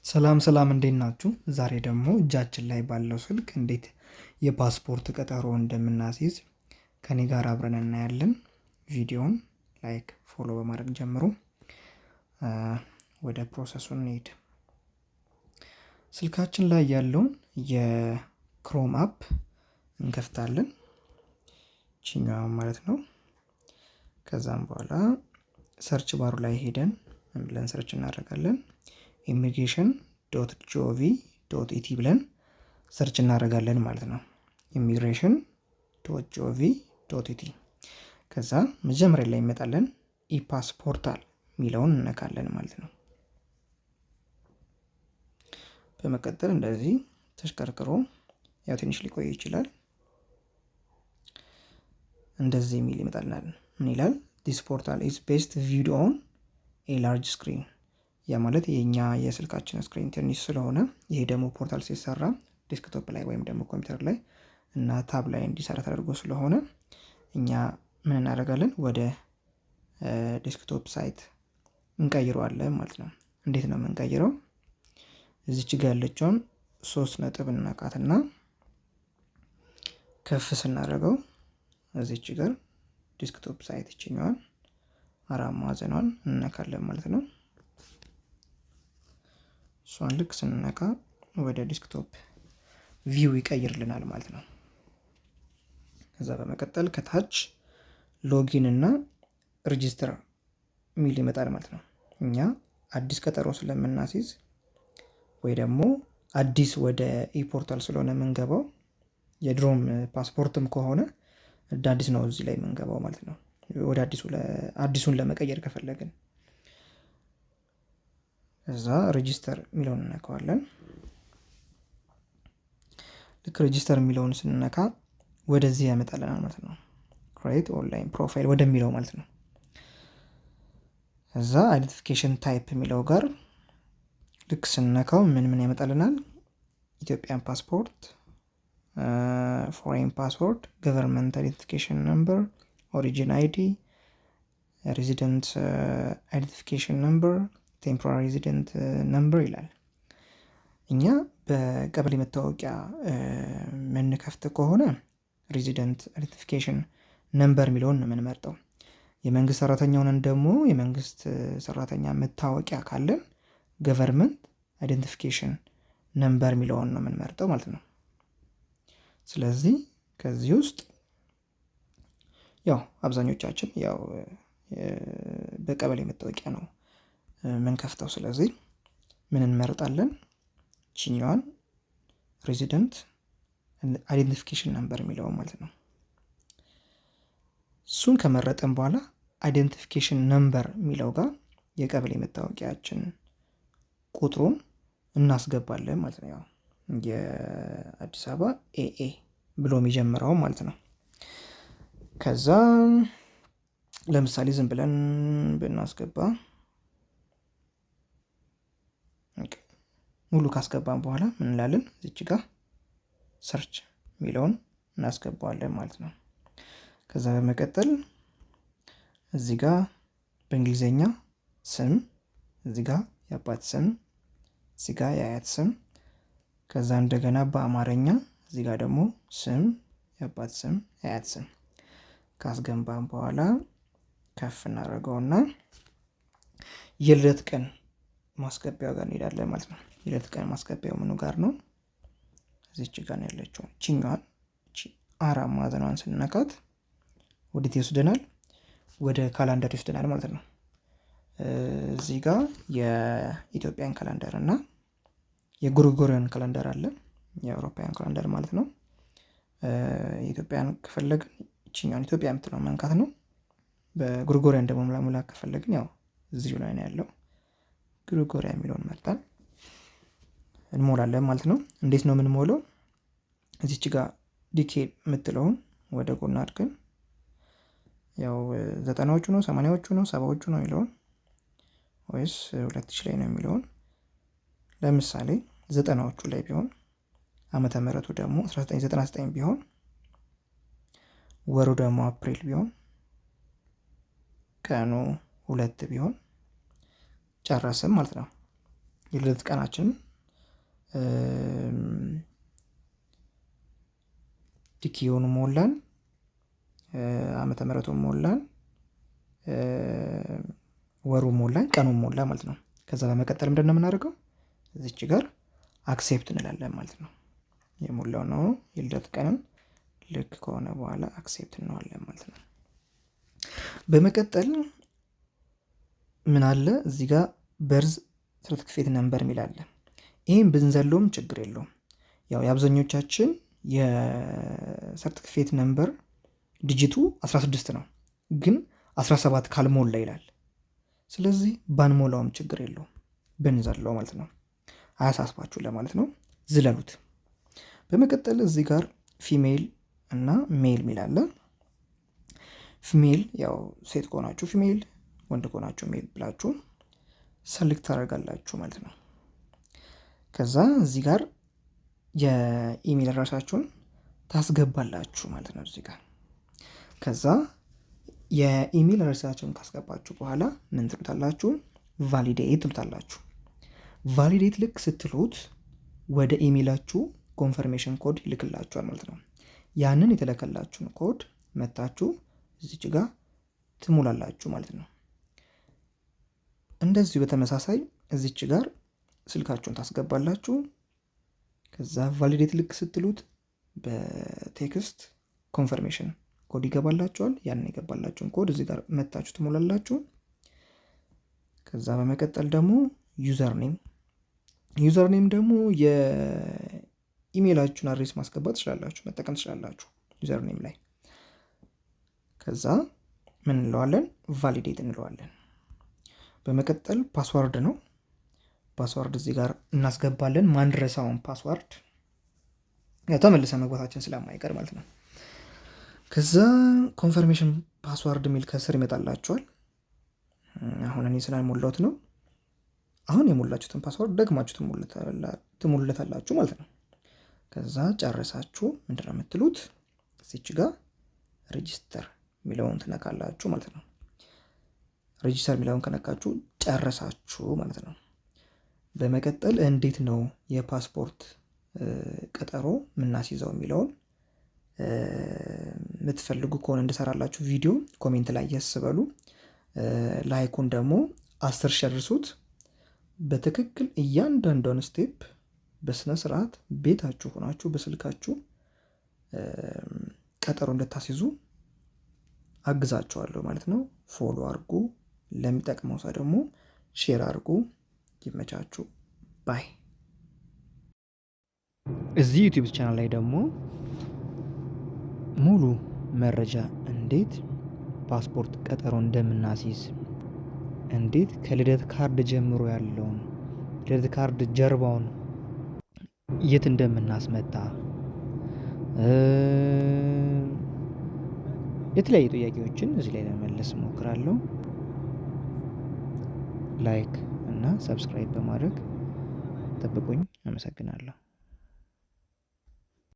ሰላም ሰላም፣ እንዴት ናችሁ? ዛሬ ደግሞ እጃችን ላይ ባለው ስልክ እንዴት የፓስፖርት ቀጠሮ እንደምናስይዝ ከኔ ጋር አብረን እናያለን። ቪዲዮውን like፣ follow በማድረግ ጀምሩ። ወደ process ኡ እንሂድ። ስልካችን ላይ ያለውን የ Chrome app እንከፍታለን፣ ይችኛዋ ማለት ነው። ከዛም በኋላ search bar ኡ ላይ ሄደን ምን ብለን search እናደርጋለን? immigration.gov.et ብለን search እናደርጋለን ማለት ነው። immigration.gov.et። ከዛ መጀመሪያ ላይ ይመጣለን e-pass portal የሚለውን እነካለን ማለት ነው። በመቀጠል እንደዚህ ተሽከርክሮ ያው ትንሽ ሊቆይ ይችላል። እንደዚህ የሚል ይመጣልናል። ምን ይላል? "This portal is best viewed on a large screen።" ያ ማለት የኛ የስልካችን screen ትንሽ ስለሆነ፣ ይሄ ደግሞ portal ሲሰራ desktop ላይ ወይም ደግሞ ኮምፒውተር ላይ እና tab ላይ እንዲሰራ ተደርጎ ስለሆነ እኛ ምን እናደርጋለን? ወደ desktop site እንቀይረዋለን ማለት ነው። እንዴት ነው የምንቀይረው? እዚች ጋ ያለችውን ሶስት ነጥብ እንነካትና ከፍ ስናደርገው እዚች ጋር desktop site ይችኛዋን አራት ማዕዘኗን እንነካለን ማለት ነው። እሷን ልክ ስንነካ ወደ desktop view ይቀይርልናል ማለት ነው። ከዛ በመቀጠል ከታች login እና register የሚል ይመጣል ማለት ነው። እኛ አዲስ ቀጠሮ ስለምናስይዝ ወይ ደግሞ አዲስ ወደ e-portal ስለሆነ የምንገባው፣ የድሮም ፓስፖርትም ከሆነ እንደ አዲስ ነው እዚህ ላይ የምንገባው ማለት ነው። ወደ አዲሱ አዲሱን ለመቀየር ከፈለግን እዛ register የሚለውን እንነካዋለን። ልክ register የሚለውን ስንነካ ወደዚህ ያመጣልናል ማለት ነው። Create online profile ወደሚለው ማለት ነው። እዛ identification type የሚለው ጋር ልክ ስንነካው ምን ምን ያመጣልናል? Ethiopian passport፣ foreign passport፣ government identification number፣ origin ID፣ resident identification number፣ temporary resident number ይላል። እኛ በቀበሌ መታወቂያ የምንከፍት ከሆነ resident identification number የሚለውን ነው የምንመርጠው። የመንግስት ሰራተኛ ሆነን ደግሞ የመንግስት ሰራተኛ መታወቂያ ካለን government identification number የሚለውን ነው የምንመርጠው ማለት ነው። ስለዚህ ከዚህ ውስጥ ያው አብዛኞቻችን ያው በቀበሌ መታወቂያ ነው የምንከፍተው። ስለዚህ ምን እንመርጣለን? ይችኛዋን resident identification number የሚለው ማለት ነው። እሱን ከመረጥን በኋላ identification number የሚለው ጋር የቀበሌ መታወቂያችን ቁጥሩን እናስገባለን ማለት ነው። ያው የአዲስ አበባ AA ብሎ የሚጀምረው ማለት ነው። ከዛ ለምሳሌ ዝም ብለን ብናስገባ፣ ሙሉ ካስገባን በኋላ ምን እንላለን? እዚች ጋር search የሚለውን እናስገባዋለን ማለት ነው። ከዛ በመቀጠል እዚህ ጋር በእንግሊዝኛ ስም፣ እዚህ ጋር የአባት ስም፣ እዚህ ጋር የአያት ስም፣ ከዛ እንደገና በአማርኛ እዚህ ጋር ደግሞ ስም፣ የአባት ስም፣ የአያት ስም ካስገባን በኋላ ከፍ እናደርገውና የልደት ቀን ማስገቢያው ጋር እንሄዳለን ማለት ነው። የልደት ቀን ማስገቢያው ምኑ ጋር ነው? እዚች ጋር ነው ያለችው። ይችኛዋን አራት ማዕዘኗን ስንነካት ወዴት ይወስደናል? ወደ calendar ይወስደናል ማለት ነው። እዚህ ጋር የ Ethiopian calendar እና የ Gregorian calendar አለ፣ የአውሮፓውያን calendar ማለት ነው። የኢትዮጵያን ከፈለግን ይችኛዋን ኢትዮጵያ የምትለው መንካት ነው። በ Gregorian ደግሞ መሙላት ከፈለግን ያው እዚሁ ላይ ነው ያለው፣ Gregorian የሚለውን መርጠን እንሞላለን ማለት ነው። እንዴት ነው የምንሞላው? እዚች ጋር decade የምትለውን ወደ ጎን አድርገን ያው 90ዎቹ ነው፣ 80ዎቹ ነው፣ 70ዎቹ ነው የሚለውን ወይስ 2000 ላይ ነው የሚለውን፣ ለምሳሌ 90ዎቹ ላይ ቢሆን፣ ዓመተ ምህረቱ ደግሞ 1999 ቢሆን፣ ወሩ ደግሞ አፕሪል ቢሆን፣ ቀኑ 2 ቢሆን፣ ጨረስን ማለት ነው። የልደት ቀናችን ዲኪዮን ሞላን፣ ዓመተ ምህረቱን ሞላን፣ ወሩ ሞላን፣ ቀኑን ሞላ ማለት ነው። ከዛ በመቀጠል ምንድን ነው የምናደርገው? እዚች ጋር accept እንላለን ማለት ነው። የሞላው ነው የልደት ቀንን ልክ ከሆነ በኋላ accept እንለዋለን ማለት ነው። በመቀጠል ምን አለ እዚህ ጋር birth certificate number የሚል አለ። ይህም ብንዘለውም ችግር የለውም። ያው የአብዛኞቻችን የ certificate number digit ኡ 16 ነው፣ ግን 17 ካልሞላ ይላል። ስለዚህ ባንሞላውም ችግር የለውም ብንዘለው ማለት ነው። አያሳስባችሁ ለማለት ነው፣ ዝለሉት። በመቀጠል እዚህ ጋር female እና male ሚል አለ። Female ያው ሴት ከሆናችሁ female፣ ወንድ ከሆናችሁ male ብላችሁ select ታደርጋላችሁ ማለት ነው። ከዛ እዚህ ጋር የኢሜል አድራሻችሁን ታስገባላችሁ ማለት ነው እዚህ ጋር። ከዛ የኢሜል አድራሻችሁን ካስገባችሁ በኋላ ምን ትሉታላችሁ? Validate ትሉታላችሁ። Validate ልክ ስትሉት ወደ ኢሜላችሁ confirmation code ይልክላችኋል ማለት ነው። ያንን የተላከላችሁን ኮድ መታችሁ እዚች ጋር ትሞላላችሁ ማለት ነው። እንደዚሁ በተመሳሳይ እዚች ጋር ስልካችሁን ታስገባላችሁ። ከዛ validate ልክ ስትሉት በ text confirmation code ይገባላችኋል። ያንን የገባላችሁን ኮድ እዚህ ጋር መታችሁ ትሞላላችሁ። ከዛ በመቀጠል ደግሞ username፣ username ደግሞ የኢሜይላችሁን address ማስገባት ትችላላችሁ፣ መጠቀም ትችላላችሁ username ላይ። ከዛ ምን እንለዋለን? Validate እንለዋለን። በመቀጠል password ነው። Password እዚህ ጋር እናስገባለን። ማንረሳውን password፣ ያው ተመልሰን መግባታችን ስለማይቀር ማለት ነው። ከዛ confirmation password የሚል ከስር ይመጣላችኋል። አሁን እኔ ስላልሞላሁት ነው። አሁን የሞላችሁትን password ደግማችሁ ትሞሉለታላችሁ ማለት ነው። ከዛ ጨርሳችሁ ምንድነው የምትሉት? እዚች ጋር register የሚለውን ትነካላችሁ ማለት ነው። Register የሚለውን ከነካችሁ ጨረሳችሁ ማለት ነው። በመቀጠል እንዴት ነው የፓስፖርት ቀጠሮ የምናስይዘው የሚለውን የምትፈልጉ ከሆነ እንድሰራላችሁ ቪዲዮ comment ላይ yes በሉ። Like ኡን ደግሞ 10,000 አድርሱት። በትክክል እያንዳንዷን step በስነ ስርዓት ቤታችሁ ሆናችሁ በስልካችሁ ቀጠሮ እንድታስይዙ አግዛችኋለሁ ማለት ነው። Follow አድርጉ። ለሚጠቅመው ሰው ደግሞ share አድርጉ። ይመቻችሁ። Bye። እዚህ YouTube channel ላይ ደግሞ ሙሉ መረጃ እንዴት ፓስፖርት ቀጠሮ እንደምናስይዝ፣ እንዴት ከልደት ካርድ ጀምሮ ያለውን ልደት ካርድ ጀርባውን የት እንደምናስመታ፣ የተለያዩ ጥያቄዎችን እዚህ ላይ ለመመለስ እሞክራለሁ። Like እና subscribe በማድረግ ጠብቁኝ። አመሰግናለሁ።